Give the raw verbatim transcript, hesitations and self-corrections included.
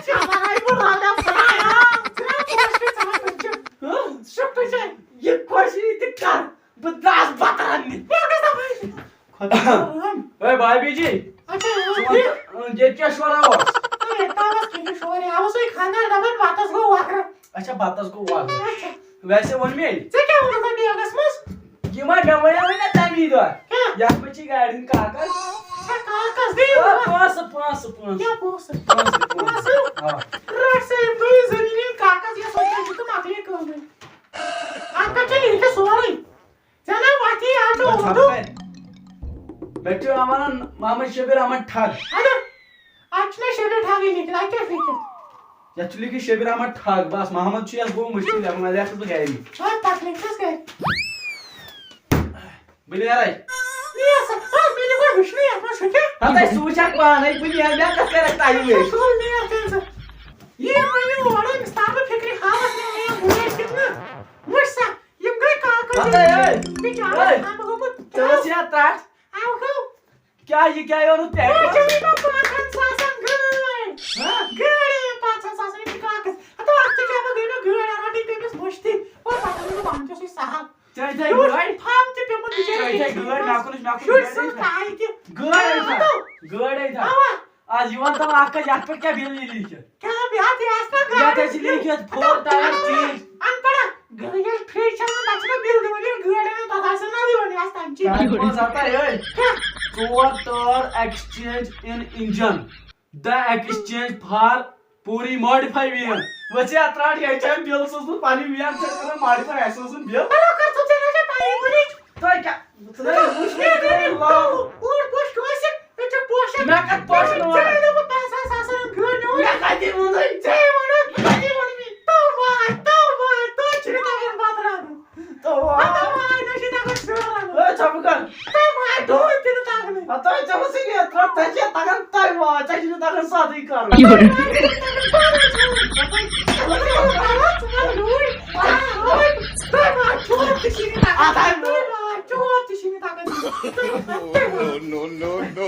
اچھا، لڑائی کو راجا بنایا۔ ژٕ نہ پوش کے ژھانڈان چھُ۔ ہاں؟ شُکر چھے۔ یہ کوشش تہِ کر۔ بہٕ درٛاس بتہٕ رننہِ۔ مےٚ گژھِ دپٕنۍ۔ خۄدا۔ اے بھابھی جی، اچھا، ژٕ وَن تہٕ، ییٚتہِ کیٛاہ شورا اوس؟ اے، تَوَس کیٛاہ چھُ شورا؟ اوسُے خانٛدار دپان، بتس گوٚو وقت۔ اچھا، بتس گوٚو وقت۔ اچھا۔ ویسے ووٚن مےٚ۔ ژےٚ کیٛاہ ووٚنُتھ مےٚ بیگس منٛز؟ یہِ ما مےٚ وَنیٛاوٕے نا تَمی دۄہ۔ کیٛاہ؟ یَتھ منٛز چھِ گاڑِ ہُنٛد کاغذ۔ ہے، کاغذ دِیِو آ، نا۔ پونٛسہٕ، پونٛسہٕ، پونٛسہٕ۔ کیٛاہ پونٛسہٕ؟ پونٛسہٕ، پونٛسہٕ۔ پونٛسہٕ؟ آ۔ رَٹ سا یِم تُہۍ زٔمیٖنٕے کاغذ، یۄس وۄنۍ چھِ تہٕ مۄکلے کٲمٕے۔ اَتھ پٮ۪ٹھ چھےٚ لیٖکھِتھ سورُے۔ ژےٚ نا وَتھی، آز چھُ اردو۔ مےٚ چھُ وَنان محمد شبیر احمد ٹھگ۔ اَدٕ، اَتہِ چھُنہ شبیر ٹھگٕے لیٖکھِتھ، اَتہِ کیٛاہ چھُ لیٖکھِتھ؟ یَتھ چھُ لیٖکھِتھ شبیر احمد ٹھگ، بس محمد چھُ یَتھ گوٚو مُشکِل، یَتھ منٛز لیکھٕ بہٕ گَرِ۔ وۄنۍ پَتہٕ لیکھِتھ گَرِ۔ بہٕ نیرَے۔ نیر سا، بس مےٚ دِ گۄڈٕ وٕچھنہٕ یَتھ منٛز چھُ کیٛاہ۔ ہَتَے سُہ وٕچھَکھ پانَے، بہٕ نیرٕ، مےٚ کَتھ کَرَکھ ٹایم ویسٹ؟ سُہ نیرٕ تیٚلہِ ژٕ۔ یہِ وۄنۍ یور أمِس تام بہٕ فِکرِ حالَس منٛز مےٚ گُرۍ کِنہٕ نہ؟ وٕچھ سا، یِم گٔے کاکَس ہَتَے، زٔمیٖن۔ اے، بِچارَس اے، اَمہٕ گوٚمُت ژٕ ٲس یا تَتھ؟ اَوٕ گوٚو۔ کیٛاہ یہِ کیٛاہ اوٚنُتھ تۄہہِ؟ ہے، ژےٚ أنۍ مےٚ پانٛژَن ساسَن گٲڑۍ۔ ہہ؟ گٲڑۍ أنۍ پانٛژَن ساسَن أمِس چھِ کاکَس۔ ہَتہٕ اَتھ تہِ کیٛاہ مےٚ گٔے مےٚ گٲڑۍ اَنان، بیٚیہِ پیٚیہِ أمِس مٔشتٕے۔ وۄنۍ پَتہٕ أنۍ مےٚ تۄہہِ تۄہہِ گٲڑۍ؟ فارم تہِ پیوٚمُت بِچٲرِس تۄہہِ تۄہہِ گٲڑۍ؟ مےٚ کُنُس، مےٚ کُنُس شُرۍ گٲڑۍ سٕنٛز أنۍ تھا؟ کایہِ تہِ۔ گٲڑۍ أنۍ تھا؟ آ، گٲڑۍ أنۍ تھا؟ اَوا۔ آز یہِ وَن تہٕ اَکھ کَتھ، یَتھ پٮ۪ٹھ کیٛاہ بِل یی لیٖکھِتھ؟ کیٛاہ بِل؟ یَتھ آسہِ نا یَتھ گٲڑۍ؟ آسہِ لیٖکھِتھ فور ٹایَر چینج۔ اَن پَڑا۔ گٲڑۍ ییٚلہِ فرٛج چھَنہٕ، تَتھ چھِنہ بِل دِوان، ییٚلہِ گٲڑۍ اَنان، تَتھ آسَن نا دِوان یَس تَمہِ چینج۔ تَتھ منٛز ہَتا یہِ کیٛاہ؟ ژور tyre exchange in engine. The exchange for پوٗری ماڈِفاے وین۔ وٕچھ یا ترٛٹھ، یہِ چھےٚ بِل سوٗزمُت پنٕنۍ وین، چھےٚ کران ماڈِفاے، اَسہِ سوٗزُن بِل۔ بَلو کر ژٕ، ژےٚ نہ چھےٚ پَیی گُرِچ۔ تۄہہِ کیٛاہ؟ ژٕ نہ حظ وٕچھ مےٚ کٔرِو لاو۔ اوٗر پوش کٲنٛسہِ، مےٚ چھُ پوشَن۔ مےٚ کَتہِ پوشَن ووٚن؟ ژےٚ دوٚپُکھ پنٛژاہ ساس رۄپیہِ گٲڑۍ مےٚ ووٚن۔ مےٚ کَتہِ ووٚنُے؟ ژےٚ ووٚنُے۔ مےٚ کَتہِ ووٚن مےٚ؟ تو واے، تو واے، تو چھُنہٕ تَگان بَتہٕ رَنُن۔ تو واے۔ ہتو واے، نہ چھِ تَگان سیُن رَنُن۔ اے، ژھۄپہٕ کر۔ تو واے، ڈوٗنۍ تہِ نہٕ تَگنٕے۔ ہتو، ژےٚ اوسُے یہِ ترٛٹھ، ژےٚ چھےٚ تَگان تَمہِ واے، ژےٚ چھُنہٕ تَگان سادٕے کَرُن۔ تو واے، ژٕ وَن ڈوٗنۍ۔ آ، آ، تو واے، چوب تہِ چھِ نہٕ تَگان۔ اَتھ ہاے تو واے، چوب تہِ چھِ نہٕ تَگان۔ No, no, no.